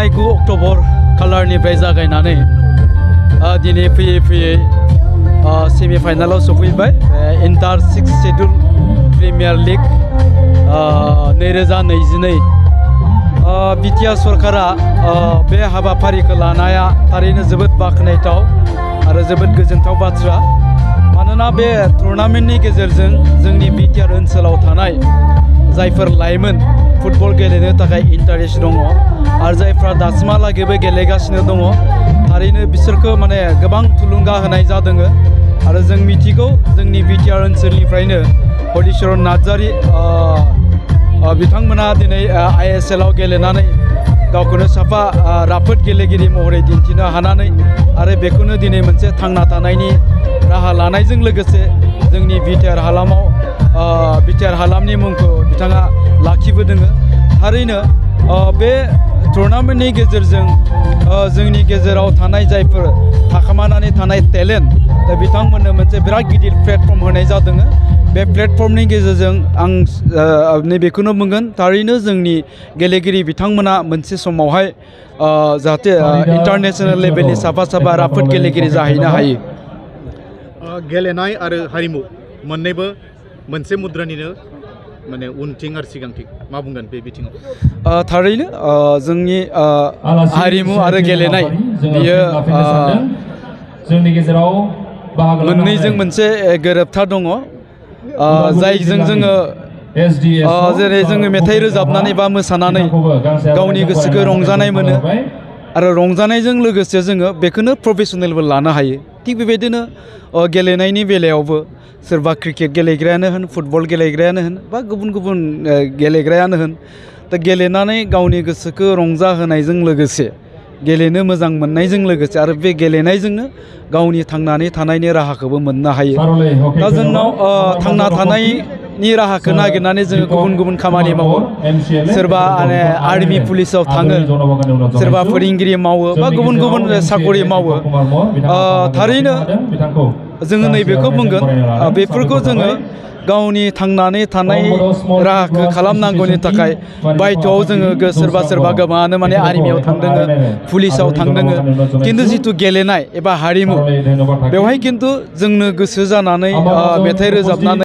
थांनाय 9 अक्ट'बर खालारनिफ्राय जागायनानै दिनै फैयै फैयै सेमिफाइनालाव सफैबाय inter 6 schedule premier league 2022 BTR सरकारा बे हाबाफारिखौ लानाया थारैनो जोबोद बाख्नायथाव आरो जोबोद गोजोनथाव बाथ्रा मानोना बे टुर्नामेन्टनि गेजेरजों जोंनि बिटिआर ओनसोलाव थानाय जायफोर लाइमोन फुटबल गेलेनो थाखाय इन्टारेस्ट दङ आरो जायफ्रा दासिमहालागैबो गेलेगासिनो दङ थारैनो बिसोरखौ माने गोबां थुलुंगा होनाय जादों आरो जों मिथिगौ जोंनि बिटिआर ओनसोलनिफ्रायनो हलिचरन नार्जारी बिथांमोना दिनै ISL आव गेलेनानै गावखौनो साफा राफोद गेलेगिरि महरै दिन्थिनो हानानै आरो बेखौनो दिनै मोनसे थांना थानायनि राहा लानायजों लोगोसे जोंनि बिटिआर हालामाव बिटिआर हालामनि मुंखौ बिथाङा लाखिबोदों थारैनो बे टुर्नामेन्टनि गेजेरजों जोंनि गेजेराव थानाय जायफोर थाखोमानानै थानाय टेलेन्ट दा बिथांमोननो मोनसे बिराद गिदिर प्लेटफर्म होनाय जादों बे प्लेटफर्मनि गेजेरजों आं नैबेखौनो बुंगोन थारैनो जोंनि गेलेगिरि बिथांमोना मोनसे समावहाय जाहाथे इन्टारनेशनेल लेभेलनि साफा राफोद गेलेगिरि जाहैनो हायो गेलेनाय आरो हारिमु मोननैबो मोनसे मुद्रानिनो माने उनथिं आरो सिगांथिं मा बुंगोन बे बिथिङाव थारैनो जोंनि हारिमु आरो गेलेनाय बियो जोंनि गेजेराव मोननैजों मोनसे गोरोबथा दङ जायजों जोङो जेरै जोङो मेथाइ रोजाबनानै बा मोसानानै गावनि गोसोखौ रंजानाय मोनो आरो रंजानायजों लोगोसे जोङो बेखौनो प्रफेसनेलबो लानो हायो थिग बेबायदिनो गेलेनायनि बेलायावबो सोरबा क्रिकेट गेलेग्रायानो होन फुटबल गेलेग्रायानो होन बा गुबुन गुबुन गेलेग्रायानो होन दा गेलेनानै गावनि गोसोखौ रंजाहोनायजों लोगोसे गेलेनो मोजां मोननायजों लोगोसे आरो बे गेलेनायजोंनो गावनि थांनानै थानायनि राहाखौबो मोननो हायो दा जोंनाव थांना थानायनि राहाखौ नागिरनानै जोङो गुबुन गुबुन खामानि मावो सोरबा आर्मि पुलिसाव थाङो सोरबा फोरोंगिरि मावो बा गुबुन गुबुन साकरि मावो थारैनो जोङो नैबेखौ बुंगोन बेफोरखौ जोङो गावनि थांनानै थानाय राहाखौ खालामनांगौनि थाखाय बायथ'आव जोङो सोरबा गोबाङानो माने आर्मियाव थांदों पुलिसाव थांदों खिन्थु जिथु गेलेनाय एबा हारिमु बेवहाय खिन्थु जोंनो गोसो जानानै मेथाइ रोजाबनानै